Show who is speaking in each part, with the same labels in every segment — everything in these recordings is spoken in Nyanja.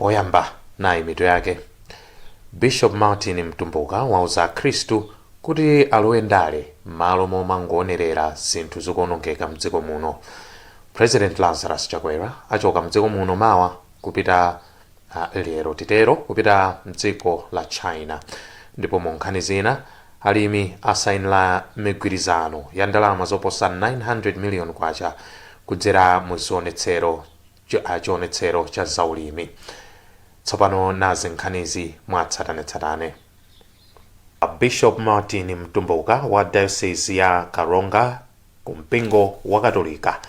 Speaker 1: Poyamba, nayi mitu yake. Bishop Martin Mtumbuka wauza Akhristu kuti alowe ndale m'malo momangoonerera zinthu zikuonongeka mdziko muno. President Lazarus Chakwera achoka mdziko muno mawa kupita lero titero kupita mdziko la China. Ndipo mu nkhani zina, alimi asayinira migwirizano ya ndalama zoposa 900 million kwacha kudzera mu zionetsero chionetsero cha zaulimi. Tsopano nazi nkhanizi mwatsatanetsatane. Bishop Martin Mtumbuka wa Diocese ya Karonga ku mpingo wa Katolika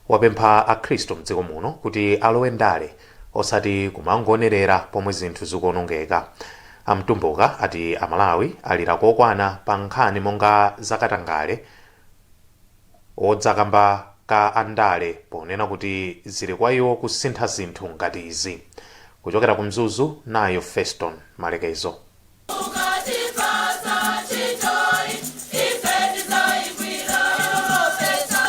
Speaker 1: wapempha Akhristu mdziko muno kuti alowe ndale osati kumangoonerera pomwe zinthu zikuonongeka. A Mtumbuka ati Amalawi alira kokwana pa nkhani monga zakatangale odza kamba ka andale, ponena kuti zili kwa iwo kusintha zinthu ngati izi. Kuchokera ku Mzuzu, nayo Feston Malekezo.
Speaker 2: Ukatipatsa ntchitoyi, ife tidzayigwira, popeza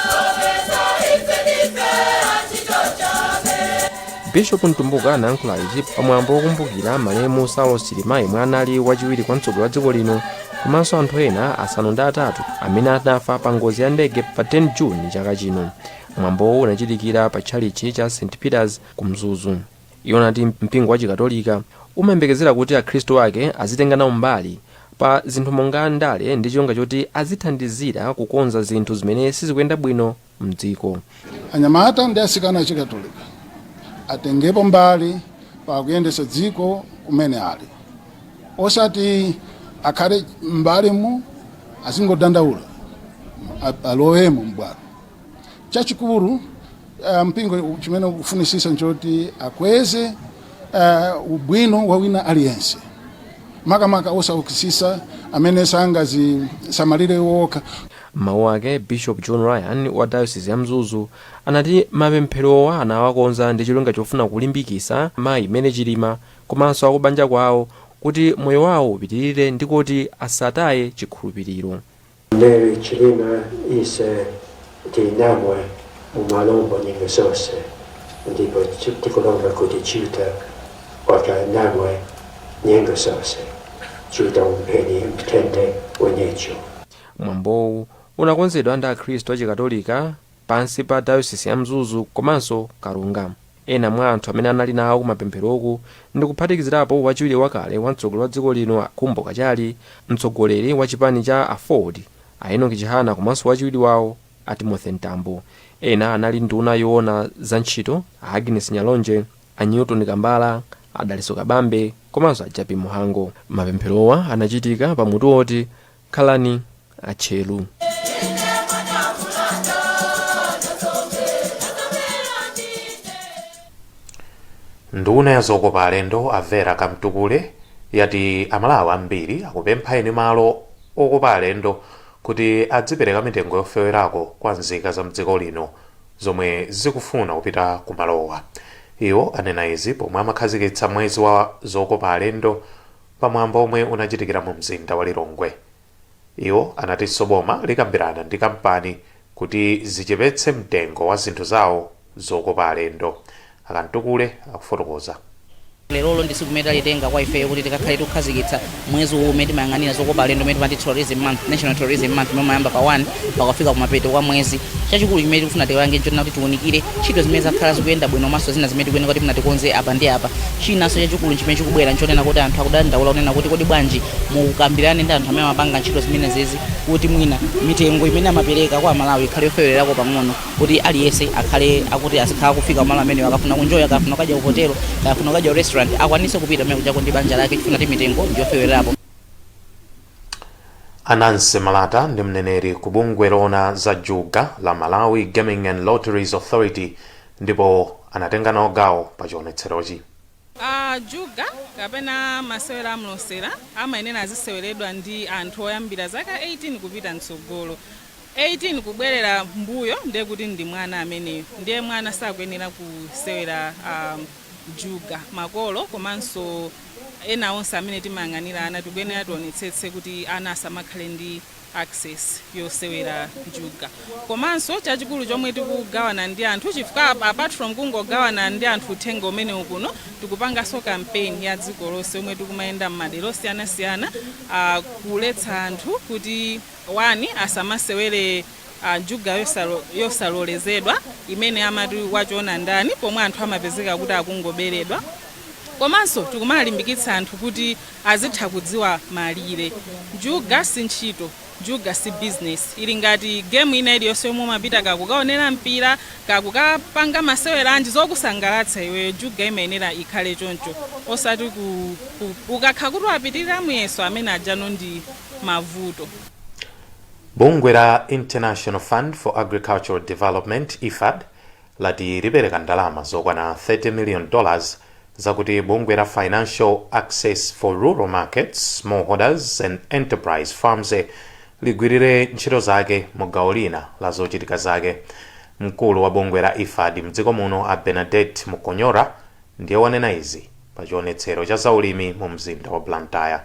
Speaker 2: ife ndife antchito chabe.
Speaker 3: Bishop Mtumbuka anayankhula izi pamwambo wokumbukira malemu Saulos Chilima, yemwe anali wachiwiri kwa mtsogoleri wa dziko lino, komanso anthu ena 8 amene anafa pa ngozi ya ndege pa 10 Juni chaka chino. Mwambowu unachitikira pa tchalitchi cha St Peters ku Mzuzu. Iwo anati mpingo wa Chikatolika umayembekezera kuti Akhristu ake azitenga nawo mbali pa zinthu monga ndale ndi cholinga choti azithandizira kukonza zinthu zimene sizikuyenda bwino mdziko.
Speaker 4: Anyamata ndi asikana achikatolika atengepo mbali pakuyendetsa dziko kumene ali, osati akhale m'mbalimo azingodandaula, alowemo mbwalo. Chachikulu, mpingo chimene ukufunisisa nchoti akweze ubwino wa wina aliyense, makamaka osaukisisa amene sangazisamalire wokha.
Speaker 3: Mawu ake, Bishop John Ryan wa Diocese ya Mzuzu anati mapempherowa anawakonza ndi cholinga chofuna kulimbikisa mayi Mary Chilima komanso akubanja kwawo kuti moyo wawo upitirire ndi kuti asataye chikhulupiriro.
Speaker 5: Mary Chilima, ise tili namwe mumalombo nyengo zonse, ndipo tikulomba kuti Chiuta wakhala namwe nyengo zonse. Chiuta umpeni mtende wenyecho.
Speaker 3: Mwambowu unakonzedwa ndi Akhristu achikatolika pansi pa Diocese ya Mzuzu komanso Karonga. Ena mwa anthu amene anali nawo kumapempheroku ndi kuphatikizirapo wachiwiri wakale wa mtsogoleri wa dziko lino Khumbo Kachali, mtsogoleri wa chipani cha AFORD a Enoch Chihana, komanso wachiwiri wawo a Timothy Mtambo. Ena anali nduna yoona za ntchito a Agnes Nyalonje, a Newton Kambala, a Dalitso Kabambe komanso a Jappie Mhango. Mapempherowa anachitika pamutu woti "Khalani Atcheru".
Speaker 1: Nduna ya zokopa alendo a Vera Kamtukule yati Amalawi ambiri akupempha eni malo okopa alendo kuti adzipereka mitengo yofewerako kwa nzika za mdziko lino zomwe zikufuna kupita kumalowa. Iwo anena izi pomwe amakhazikitsa mwezi wa zokopa alendo pamwambo omwe unachitikira mu mzinda wa Lilongwe. Iwo anatinso boma likambirana ndi kampani kuti zichepetse mtengo wa zinthu zawo zokopa alendo. A Kamtukule akufotokoza.
Speaker 6: Lerolo ndi tsiku limene talitenga kwa ifeyo kuti tikakhale tikukhazikitsa mwezi uwu umene timayang'anira zokopa alendo, umene timati Tourism Month, National Tourism Month, umene umayamba pa 1 pakafika kumapeto kwa mwezi. Chachikulu chimene tikufuna tipange nchonena kuti tiunikire ntchito zimene zakhala zikuyenda bwino komanso zina zimene tikuyenera kuti mwina tikonze apa ndi apa. Chinanso chachikulu chimene chikubwera nchonena kuti anthu akudandaula kunena kuti kodi bwanji mukambirane ndi anthu amene amapanga ntchito zimenezezi kuti mwina mitengo imene amapereka kwa Amalawi ikhale yofewererako pang'ono, kuti aliyense akhale akuti azikhala kufika kumalo amenewo, akafuna kunjoya, akafuna kukadya ku hotelo, akafuna kukadya ku restaurant, akwanise kupita kumene kujako ndi banja lake chifukwa mitengo ndiyofewererapo.
Speaker 1: A Nancy Malata ndi mneneri ku bungwe loona za juga la Malawi Gaming and Lotteries Authority ndipo anatenga nawo gawo pa chionetserochi.
Speaker 7: Juga kapena masewera amlosera amayenera aziseweredwa ndi anthu oyambira zaka 18 kupita mtsogolo. 18 kubwerera mbuyo ndiye kuti ndi mwana ameneyo, ndiye mwana sakuyenera kusewera. juga. Makolo komanso ena onse amene timayang'anira ana tikuyenera tionetsetse kuti ana asamakhale ndi access yosewera juga. Komanso chachikulu chomwe tikugawana ndi anthu, chifukwa apart from kungogawana ndi anthu uthenga umene ukuno, tikupanganso campaign ya dziko lonse omwe tikumayenda m'madera osiyanasiyana kuletsa anthu kuti one, asamasewere juga yosalolezedwa imene amati wachiona ndani, pomwe anthu amapezeka kuti akungoberedwa. Komanso tikumalimbikitsa anthu kuti azitha kudziwa malire. Juga si ntchito, juga si business. Ili ngati game ina iliyonse yomwe umapita kakukaonera mpira, kakukapanga masewera anji zokusangalatsa iweyo. Juga imayenera ikhale choncho, osati ukakha kuti wapitirira muyeso, amene ajano ndi mavuto.
Speaker 1: Bungwe la International Fund for Agricultural Development, IFAD, lati lipereka ndalama zokwana $30 million zakuti bungwe la Financial Access for Rural Markets, Smallholders and Enterprise, FARMSE, ligwirire ntchito zake mu gawo lina la zochitika zake. Mkulu wa bungwe la IFAD mdziko muno, a Bernadette Mukonyora, ndiye wanena izi pa chionetsero cha zaulimi mu mzinda wa Blantyre.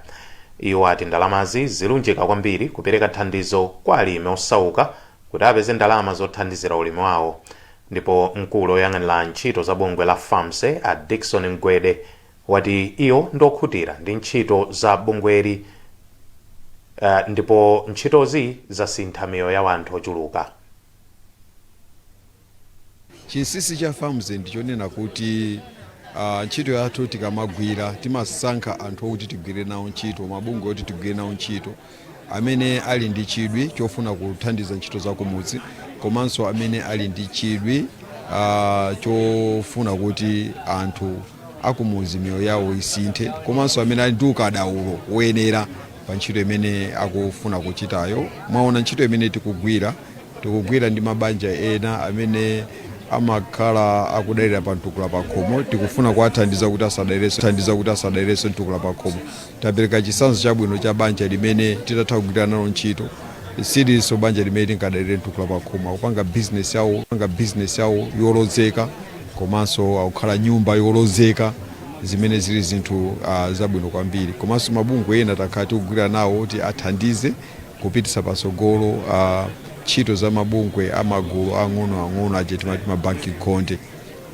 Speaker 1: Iwo ati ndalamazi zilunjika kwambiri kupereka thandizo kwa alimi osauka kuti apeze ndalama zothandizira ulimi wawo. Ndipo mkulu oyang'anira ntchito za bungwe la FARMSE, a Dickson Mgwede, wati iyo ndokhutira ndi ntchito za bungweli ndipo ntchitozi zasintha miyoyo ya anthu ochuluka.
Speaker 8: Chinsinsi cha FARMSE ndichonena kuti ntchito yathu tikamagwira, timasankha anthu okuti tigwire nawo ntchito, mabungwe oti tigwire nawo ntchito amene ali ndi chidwi chofuna kuthandiza ntchito za kumudzi, komanso amene ali ndi chidwi chofuna kuti anthu akumudzi miyoyo yawo isinthe, komanso amene ali ndi ukadaulo woyenera pa ntchito imene akufuna kuchitayo. Mwaona ntchito imene tikugwira, tikugwira ndi mabanja ena amene amakhala akudalira pa mtukula pa khomo. Tikufuna kuwathandiza kuti asadalirenso, thandiza kuti asadalirenso mtukula pa khomo. Tapereka chitsanzo chabwino cha banja limene titatha kugwira nalo ntchito, silinso banja limene linkadalire mtukula pa khomo. Akupanga business yawo, panga business yawo yolozeka, komanso akukhala nyumba yolozeka, zimene zili zinthu zabwino kwambiri. Komanso mabungwe ena takhala tikugwira nawo kuti athandize kupititsa patsogolo ntchito za mabungwe amagulu ang'onoang'ono aja timati mabanki khonde.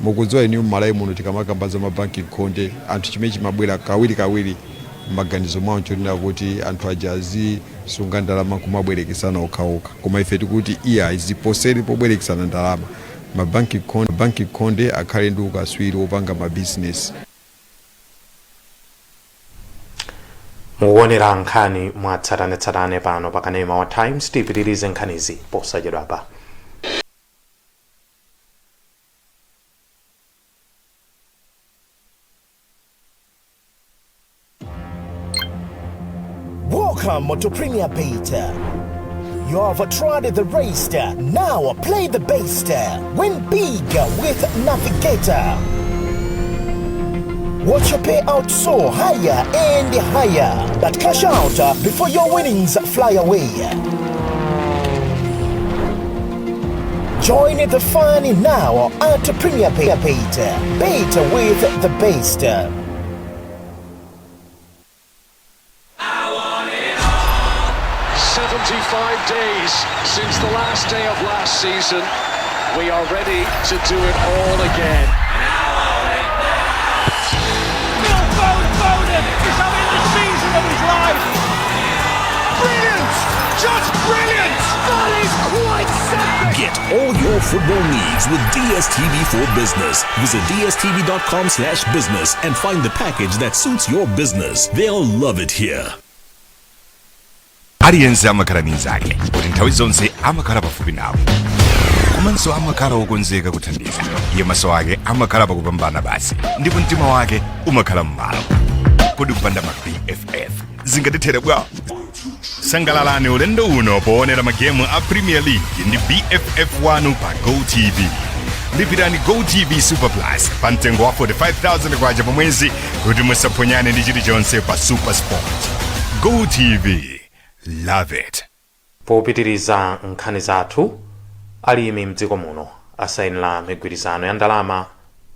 Speaker 8: Mukudziwa inu, m'Malawi muno tikamakamba za mabanki khonde, anthu chimene chimabwera kawirikawiri m'maganizo mwawo nchonena kuti anthu aja azisunga ndalama kumabwerekesana okhaokha. Koma ife tikuti iya, ziposeri pobwerekesana ndalama, mabanki khonde, banki khonde akhale ndi ukaswiri wopanga mabizinesi.
Speaker 1: Mukuonera nkhani mwatsatanetsatane pano pa kanema wa Times. Tipitirize nkhanizi posachedwapa.
Speaker 9: Welcome to Premier Bet. You have tried the race, now play the best. Win big with Navigator. Watch your payout soar higher and higher, but cash out before your winnings fly away. Join the fun now at Premier Bet. Bet with the best.
Speaker 10: 75 days since the last day of last season. We are ready to do it all again.
Speaker 11: Phil Foden is having the season of his life.
Speaker 10: Brilliant! Just brilliant!
Speaker 11: That is quite something.
Speaker 12: Get all your football needs with DSTV for Business. Visit dstv.com/business and find the package that suits your business. They'll love it here.
Speaker 13: Aliyense amakhala ndi mnzake kuti nthawi zonse amakhala pafupi nawo, komanso amakhala wokonzeka kuthandiza. Iye maso ake amakhala pakupambana basi, ndipo mtima wake umakhala m'malo. Kodi kupanda ma BFF zingatithere bwa? Sangalalani ulendo uno poonera magemu a Premier League ndi BFF wanu pa GoTV. Lipirani GoTV Super Plus pa mtengo wa 45,000 kwacha pa mwezi kuti musaphonyane ndi chilichonse pa Super Sport. GoTV, love it.
Speaker 1: Popitiriza nkhani zathu, alimi mdziko muno asayinira migwirizano ya ndalama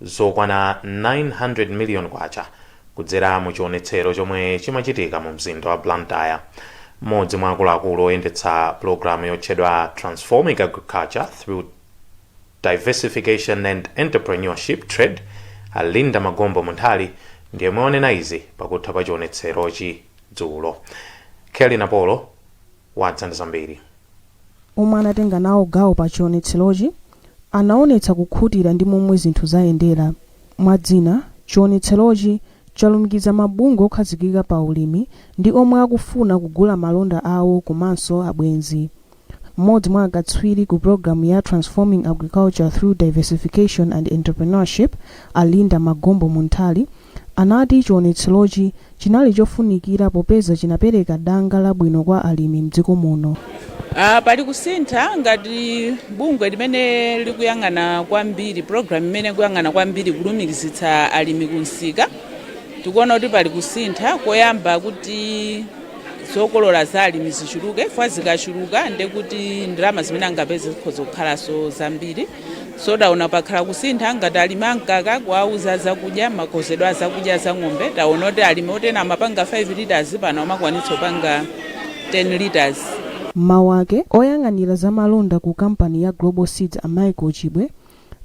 Speaker 1: zokwana 900 million kwacha kudzera mu chionetsero chomwe chimachitika mu mzinda wa Blantyre. Mmodzi mwa akuluakulu oyendetsa pulogalamu yotchedwa Transforming Agriculture Through Diversification and Entrepreneurship, TRADE, Linda Magombo Munthali, ndiye waonena izi pakutha pa chionetserochi dzulo. Kelly Napolo wadza ndi zambiri.
Speaker 14: Omwe anatenga nawo gawo pa chionetserochi anaonetsa kukhutira ndi momwe zinthu zayendera. Mwadzina, chionetserochi chalumikiza mabungwe okhazikika pa ulimi ndi omwe akufuna kugula malonda awo komanso abwenzi. Mmodzi mwa akatswiri ku pulogalamu ya Transforming Agriculture Through Diversification and Entrepreneurship, Alinda Magombo Munthali, anati chionetserochi chinali chofunikira popeza chinapereka danga labwino kwa alimi mdziko muno.
Speaker 7: Pali kusintha ngati bungwe limene likuyang'ana kwambiri program imene ikuyang'ana kwambiri kulumikizitsa alimi kumsika. Tikuona kuti pali kusintha koyamba kuti zokolola za alimi zichuluke, chifukwa zikachuluka ndekuti ndalama zimene angapeze zikhoza kukhalanso zambiri. So taona pakhala kusintha ngati alimi amkaka, kuwauza zakudya, makonzedwe a zakudya za ng'ombe. Taona kuti alimi otena amapanga 5 liters, pano amakwanitsa kupanga 10 liters.
Speaker 14: Mmawu ake, oyang'anira zamalonda ku kampani ya Global Seeds, a Michael Chibwe,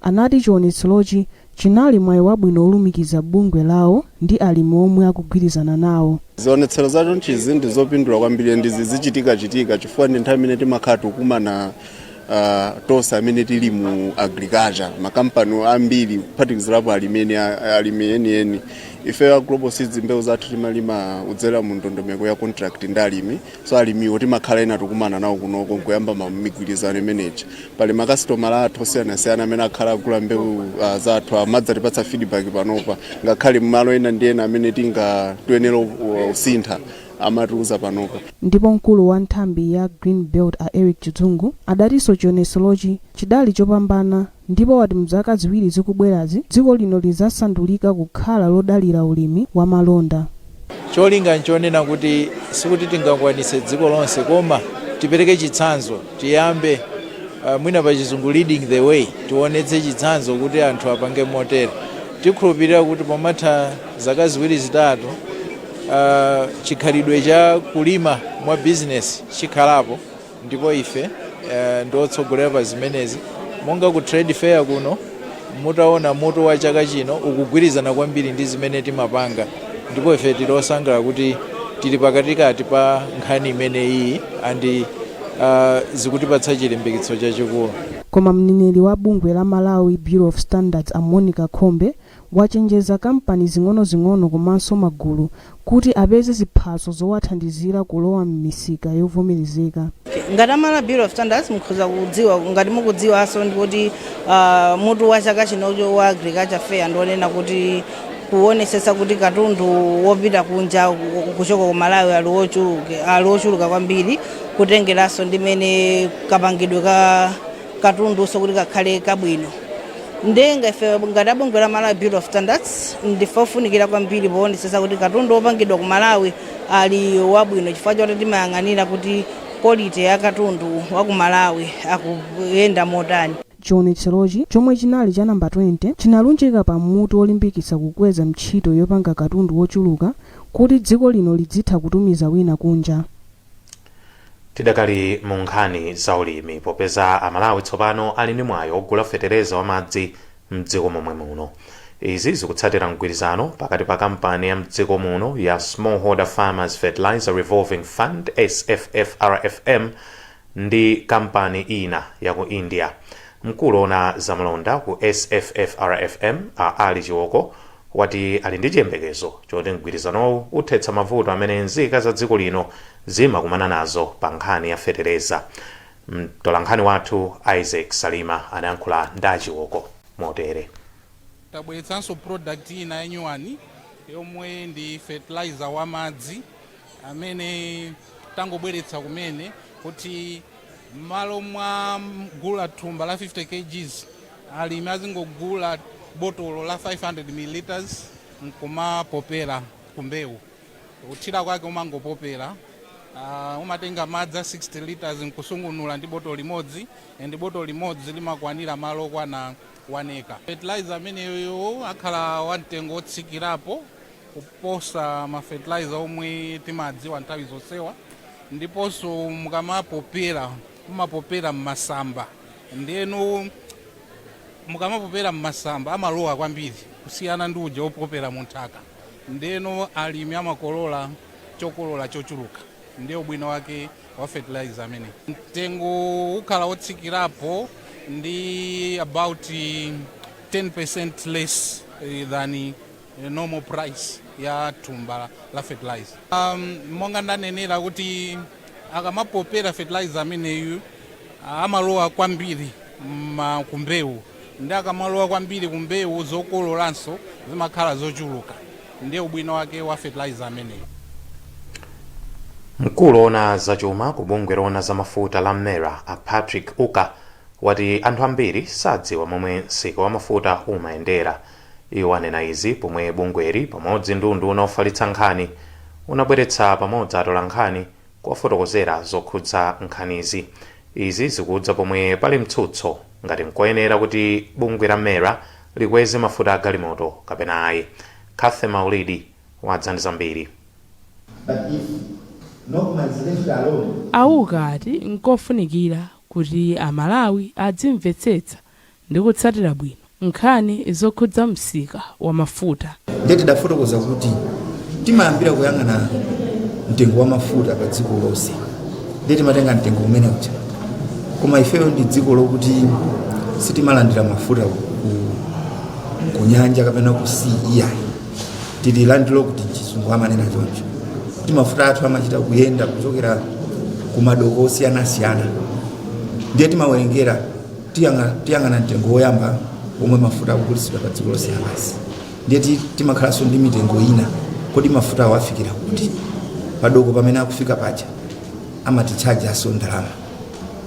Speaker 14: anati chionetserochi chinali mwayi wabwino olumikiza bungwe lawo ndi alimi omwe akugwirizana nawo.
Speaker 15: Zionetsero zachonchizi ndi zopindula kwambiri, ndizi zichitika-chitika chifukwa ndi nthawi imene timakhala tikumana tonse amene tili mu agriculture, makampani ambiri kuphatikizirapo alimi enieni. Ife a Global Seeds, mbewu zathu timalima kudzera mu ndondomeko ya contract ndi alimi, so alimiwo timakhala ena tikumana nawo kunoko nkuyamba migwirizano imeneyi. Pali makasitomala athu osiyanasiyana amene akhala agula mbewu zathu, amadzatipatsa feedback panopa, ngakhale malo ena ndi ena amene tinga tiyenera usintha, amatiuza panopa.
Speaker 14: Ndipo mkulu wa nthambi ya Green Belt, a Eric Chidzungu, adatinso chionetserochi chidali chopambana ndipo wati mzaka 2 zikubwerazi dziko lino lizasandulika kukhala lodalira ulimi wa malonda.
Speaker 16: Cholinga nchonena kuti sikuti tingakwanitse dziko lonse, koma tipereke chitsanzo, tiyambe, mwina pa Chizungu leading the way, tionetse chitsanzo kuti anthu apange motere. Tikhulupirira kuti pomatha zaka 2 3, chikhalidwe cha kulima mwa business chikhalapo, ndipo ife ndiotsogolera pa zimenezi. Monga ku trade fair kuno, mutaona mutu wa chaka chino ukugwirizana kwambiri ndi zimene timapanga, ndipo ife tili osangalala kuti tili pakatikati pa nkhani imene iyi andi zikutipatsa chilimbikitso chachikulu.
Speaker 14: Koma mneneri wa bungwe la Malawi Bureau of Standards, a Monica Khombe, wachenjeza kampani zing'ono-zing'ono komanso magulu kuti apeze ziphaso zowathandizira kulowa m'misika yovomerezeka.
Speaker 17: Ngati Amalawi Bureau of Standards, mukhoza kudziwa, ngati mukudziwanso, ndikuti mutu wa chaka chinocho wa agriculture fair ndionena kuti kuonesesa kuti katundu wopita kunja kuchoka ku Malawi ali wochuluka kwambiri, kutengeranso ndimene kapangidwe ka katundunso kuti kakhale kabwino. Ndenga ife ngati abungwe la Malawi Bureau of Standards ndife ofunikira kwambiri poonetsetsa kuti katundu wopangidwa ku Malawi ali wabwino, chifukwa choti timayang'anira kuti quality ya katundu wa ku Malawi akuyenda motani.
Speaker 14: Chionetserochi, chomwe chinali cha namba 20, chinalunjika pa mutu wolimbikitsa kukweza ntchito yopanga katundu wochuluka kuti dziko lino lidzitha kutumiza wina kunja.
Speaker 1: Tidakali mu nkhani za ulimi, popeza Amalawi tsopano ali ndi mwayi ogula fetereza wamadzi mdziko momwe muno. Izi zikutsatira mgwirizano pakati pa kampani ya mdziko muno ya Smallholder Farmers Fertilizer Revolving Fund, SFFRFM, ndi kampani ina ya ku India. Mkulu ona zamalonda ku SFFRFM, a Ali Chiwoko, wati ali ndi chiyembekezo choti mgwirizanowu uthetsa mavuto amene nzika za dziko lino zimakumana nazo pa nkhani ya fetereza. Mtolankhani wathu Isaac Salima anayankhula ndi Achiwoko motere.
Speaker 18: Tabweretsanso product ina ya new one yomwe ndi fertilizer wa madzi amene tangobweretsa kumene, kuti m'malo mwa gula thumba la 50 kgs, alimi azingogula botolo la 500 milliliters nkumapopera kumbewu. Kuthira kwake umangopopera. Umatenga madzi a 60 liters nkusungunula ndi botolo limodzi, and botolo limodzi limakwanira malo okwana 1 acre. Fertilizer ameneyo akhala wamtengo otsikirapo kuposa ma fertilizer omwe timadziwa nthawi zonsewa. Ndiponso mukamapopera, mumapopera mmasamba, ndiyeno mukamapopera mmasamba amalowa kwambiri kusiyana ndi uja opopera munthaka, ndiyeno alimi amakolola chokolola chochuluka. Ndiye ubwino wake wa fertilizer amene mtengo ukhala wotsikirapo ndi about 10% less than normal price ya thumba la fertilizer. Monga ndanenera kuti akamapopera fertilizer ameneyu amalowa kwambiri kumbewu, ndi akamalowa kwambiri kumbewu zokololanso zimakhala zochuluka. Ndiye ubwino wake wa fertilizer ameneyu.
Speaker 1: Mkulu woona zachuma ku bungwe loona za mafuta la MERA, a Patrick Uka, wati anthu ambiri sadziwa momwe msika wa mafuta umayendera. Iwo anena izi pomwe bungweli pamodzi ndi unduna ofalitsa nkhani unabweretsa pamodzi atola nkhani kuwafotokozera zokhudza nkhanizi. Izi zikudza pomwe pali mtsutso ngati nkoyenera kuti bungwe la MERA likweze mafuta a galimoto kapena ayi. Kathe Maulidi wadza ndi zambiri.
Speaker 19: But if NOCMA is left alone,
Speaker 20: A Uka ati nkofunikira kuti Amalawi adzimvetsetsa ndi kutsatira bwino nkhani zokhudza msika wa mafuta.
Speaker 19: Ndiye tidafotokoza kuti timayambira kuyang'ana mtengo wa mafuta pa dziko lonse, ndiye timatenga mtengo umene uja. Koma ifeyo ndi dziko lokuti sitimalandira mafuta ku nyanja kapena ku sea, iyayi. Tili landlocked, mchizungu amanena choncho, kuti mafuta athu amachita kuyenda kuchokera ku madoko osiyanasiyana. Ndiye timawerengera, tiyang'ana mtengo woyamba omwe mafuta akugulitsidwa pa dziko lonse lapansi. Ndiye timakhalanso ndi mitengo ina. Kodi mafuta awo afikira kuti? Padoko pamene akufika paja amatitchajanso ndalama.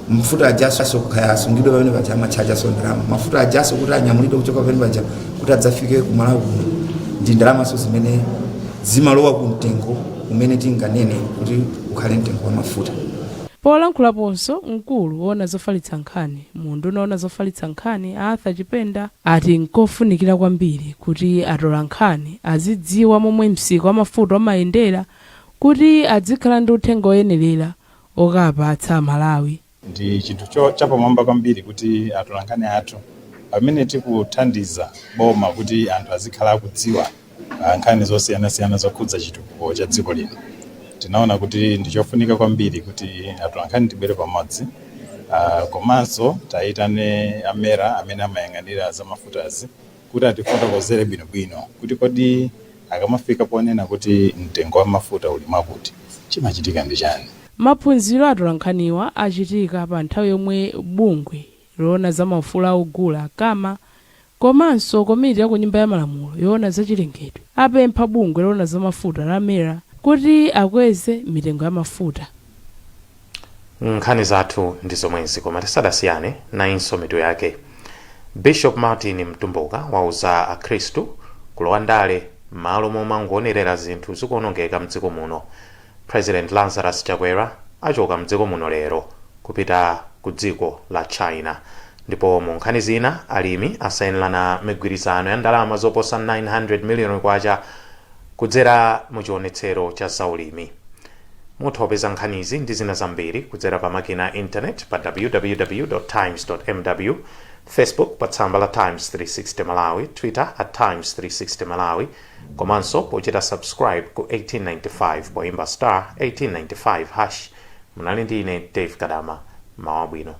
Speaker 19: Mafuta ajaso kaya asungidwe pamene paja amatchajanso ndalama. Mafuta ajaso kuti anyamulidwe kuchoka pamene paja kuti adzafike kumalawi kuno ndi ndalamaso zimene zimalowa ku mtengo umene tinganene kuti ukhale mtengo wa mafuta.
Speaker 20: Polankhulaponso, mkulu woona zofalitsa nkhani mu unduna woona zofalitsa nkhani, Arthur Chipenda, ati nkofunikira kwambiri kuti atola nkhani azidziwa momwe msika wa mafuta umayendera kuti adzikhala ndi uthenga oyenerera okapatsa Amalawi.
Speaker 21: Ndi chinthu chapamwamba kwambiri kuti atolankhani athu, pamene tikuthandiza boma kuti anthu azikhala akudziwa nkhani zosiyanasiyana zokhudza chitukuko cha dziko lino, tinaona kuti ndi chofunika kwambiri kuti atolankhani tibwere pamodzi, komanso tayitane a MERA amene amayang'anira za mafutazi kuti atifotokozere bwinobwino kuti kodi akamafika ponena kuti mtengo wa mafuta uli mwakuti, chimachitika ndi chani.
Speaker 20: Maphunziro atolankhaniwa achitika pa nthawi yomwe bungwe loona za maufulu a ogula, CAMA, komanso komiti ya ku Nyumba ya Malamulo yoona za chilengedwe apempha bungwe loona za mafuta la MERA kuti akweze mitengo ya mafuta.
Speaker 1: Nkhani zathu ndi zomwezi, koma tisadasiyane, nayinso mitu yake. Bishop Martin Mtumbuka wauza Akhristu kulowa ndale m'malo momangoonerera zinthu zikuonongeka mdziko muno. President Lazarus Chakwera achoka mdziko muno lero kupita ku dziko la China. Ndipo mu nkhani zina, alimi asayinirana migwirizano ya ndalama zoposa 900 miliyoni kwacha kudzera mu chionetsero cha zaulimi. Mutha kupeza nkhanizi ndi zina zambiri kudzera pa makina a internet pa www times mw, Facebook pa tsamba la Times 360 Malawi, Twitter at Times 360 Malawi, komanso pochita subscribe ku 1895 poimba star 1895 hash. Munali ndi ine Dave Kadama. Mawa bwino.